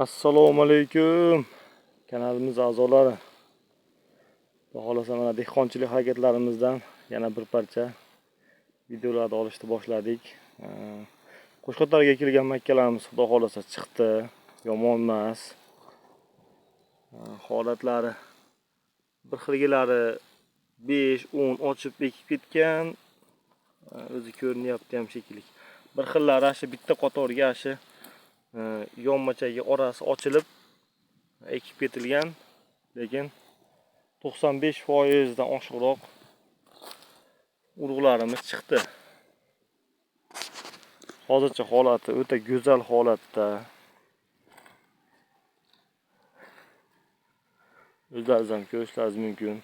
Assalomu alaykum kanalimiz a'zolari. Xudo xohlasa mana dehqonchilik harakatlarimizdan yana bir parcha videolarni olishni boshladik. Qo'shqo'targa kelgan makkalarimiz xudo xohlasa chiqdi, yomon emas. Holatlari bir xilgilari 5-10 ochib ekib ketgan. O'zi ko'rinyapti ham shekilli. Bir xillari shu bitta qatorga shu yonmachagi orasi ochilib ekib ketilgan, lekin 95% dan oshiqroq urug'larimiz chiqdi. Hozircha holati o'ta go'zal holatda. O'zlaringiz ham ko'rishlaringiz mumkin.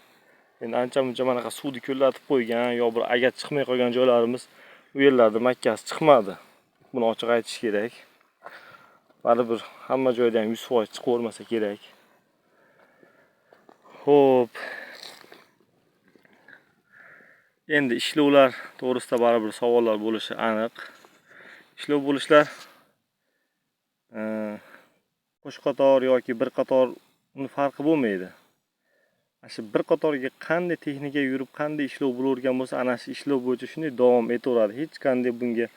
Endi ancha muncha manaqa suvni ko'llatib qo'ygan yo bir agar chiqmay qolgan joylarimiz, u yerlarda makkasi chiqmadi. Buni ochiq aytish kerak. Baribir hamma joyda ham 100% chiqavermasa kerak. Xo'p. Endi ishlovlar to'g'risida baribir savollar bo'lishi aniq. Ishlov bo'lishlar qo'sh qator yoki bir qator, uni farqi bo'lmaydi. Ana shu bir qatorga qanday texnika yurib, qanday ishlov bo'lavergan bo'lsa, ana shu ishlov bo'yicha shunday davom etaveradi. Hech qanday bunga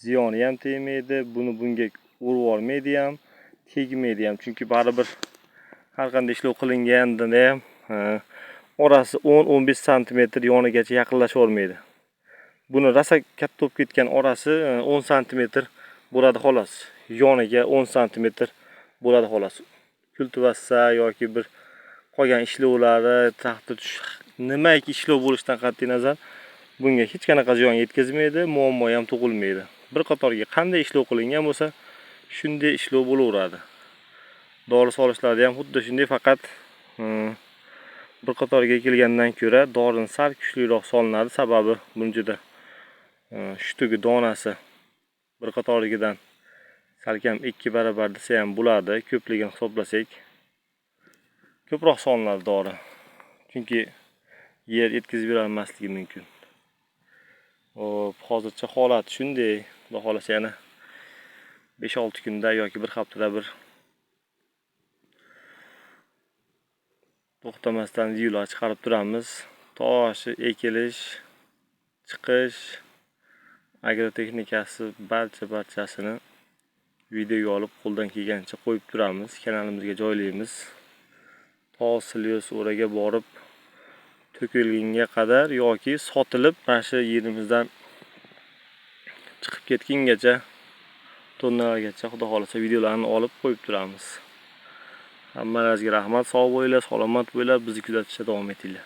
ziyoni ham tegmaydi, buni bunga urib yubormaydi ham, tegmaydi ham. Chunki baribir har qanday ishlov qilinganda ham orasi 10-15 santimetr yonigacha yaqinlasha olmaydi. Buni rosa katta bo'lib ketgan orasi 10 santimetr bo'ladi xolos. Yoniga 10 santimetr bo'ladi xolos. Kultivasiya yoki bir qolgan ishlovlari, taxta tush, nimaiki ishlov bo'lishidan qat'iy nazar bunga hech qanaqa ziyon yetkazmaydi, muammo ham tug'ilmaydi. Bir qatorga qanday ishlov qilingan bo'lsa, shunday ishlov bo'laveradi. Dori solishlarda ham xuddi shunday, faqat bir qatorga kelgandan ko'ra dorini sal kuchliroq solinadi. Sababi buni juda shutugi donasi bir qatorgidan salkam 2 barobar desa ham bo'ladi, ko'pligini hisoblasak ko'proq solinadi dori. Chunki yer yetkazib bera olmasligi mumkin. Xo'p, hozircha holat shunday. Xudo xohlasa yana 5-6 kunda yoki bir haftada bir to'xtamasdan videolar chiqarib turamiz. To shu ekilish, chiqish, agrotexnikasi barchasini videoga olib qo'ldan kelgancha qo'yib turamiz, kanalimizga joylaymiz. To silyos o'raga borib to'kilgunga qadar yoki sotilib mana shu yerimizdan chiqib ketgungacha, tonnalargacha xudo xohlasa videolarni olib qo'yib turamiz. Hammalaringizga rahmat, sog' bo'linglar, salomat bo'linglar, bizni kuzatishda davom etinglar.